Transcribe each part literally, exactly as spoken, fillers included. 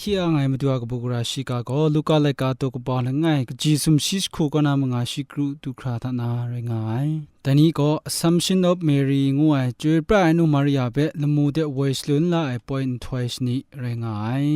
Hti ang ai Madu a kabu gara shiga gaw Luka laika daw kaba langai, kaji sumshi jahku kaw na manga shi kru du hkra hta na rai nga ai. Dai ni gaw Assumption of Mary ngu ai chyoi pra ai nu Maria hpe lamu de woi shalun la ai poi nhtoi shani rai nga ai.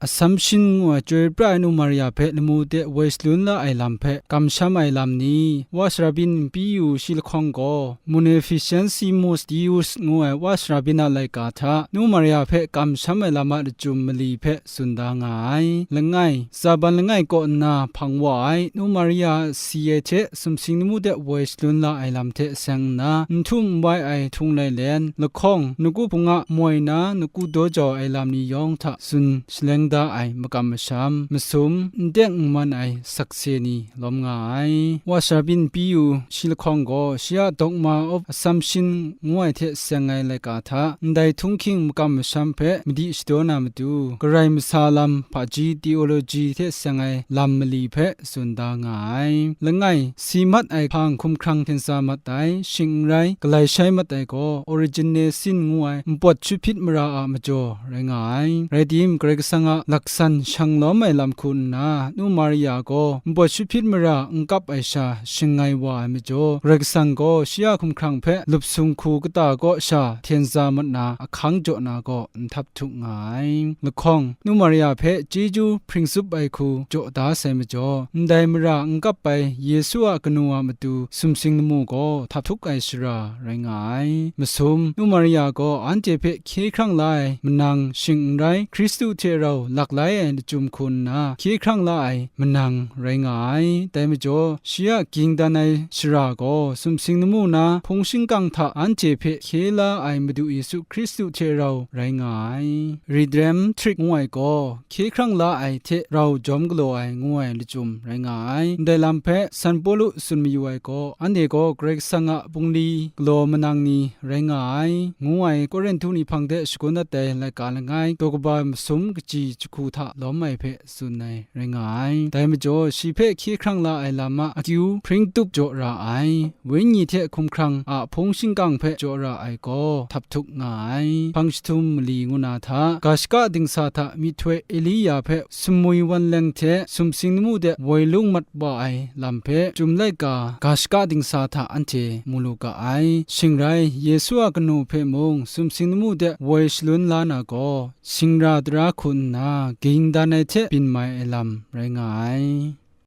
Assumption ngu ai chyoi pra ai nu Maria hpe lamu de woi shalun la ai lam hpe kamsham ai lam ni, wa sara byin Piu shi lahkawng gaw Munificentissimus Deus ngu ai wa sara byin a laika hta nu Maria hpe kamsham ai lam a lachyum mali hpe tsun da nga ai. Langai, zaban langai kaw nna hpang wa ai nu Maria a si ai hte sumsing lamu de woi shalun la ai lam hte seng nna, n htum n wai ai htung lailen, lahkawng, naku hpung a moi na naku daw jau ai lam ni yawng hta tsun shaleng da ai makam masham, masum, n teng n man ai sakse ni lawm nga ai. Wa sara byin Piu shi lahkawng gaw shi a Dogma of Assumption ngu ai hte seng ai laika hta ndai htunghking makam masham hpe madi shadaw na matu, karai masa lam hpaji theology hte seng ai lam mali hpe tsun da nga ai. Langai, si mat ai hpang hkumhkrang hten sa mat ai, shing n rai, galai shai mat ai gaw Origin ne sin ngu ai npawt shut hpyit mara a majaw rai nga ai. Rai tim, Karai Kasang a laksan shang lawm ai lam hku nna, nu Maria gaw npawt shut hpyit mara n kap ai sha shangai wa ai majaw, Karai Kasang gaw shi a hkumhkrang hpe lup sung hku kata kaw sha hten sa mat na ahkang jaw na gaw nhtap htuk nga ai. Lahkawng, nu Maria hpe chyeju hpring tsup ai hku jaw da sai majaw, ndai mara n kap ai Yesu a kanu a matu sumsing lamu gaw htap htuk ai shara rai nga ai. Masum, nu Maria gaw anhte hpe hkye hkrang la ai manang shing n rai, Hkristu hte rau laklai ai lachyum hku nna hkye hkrang la ai manang rai nga ai. Dai majaw, shi a ging dan ai shara gaw sumsing lamu na hpung shingkang hta anhte hpe hkye la ai Madu Yesu Hkristu hte rau rai nga ai. Redemptrix ngu ai gaw, hkye hkrang la ai hte rau jawm galaw ai ngu ai lachyum rai nga ai. Ndai lam hpe San Pawlu tsun mayu ai gaw, anhte gaw Karai Kasang a bungli galaw manang ni rai nga ai, ngu ai Korinhtu ni hpang de shagun dat ai laika langai, daw kaba masum kaji jahku hta lawm ai hpe tsun ai rai nga ai. Dai majaw, shi hpe hkye hkrang la ai lam a akyu hpring tup jaw ra ai. Wenyi hte hkumhkrang a hpung shingkang hpe jaw ra ai gaw htap htuk nga ai. Hpang jahtum mali ngu na hta, ga shaka dingsa hta myihtoi Elia hpe sumwi wan leng hte sumsing lamu de woi lung mat wa ai lam hpe, Chyum laika ga shaka dingsa hta anhte mu lu ga ai. Shing rai, Yesu a kanu hpe mung sumsing lamu de woi shalun la na gaw, shingra tara hku nna ging dan ai hte byin mai ai lam rai nga ai.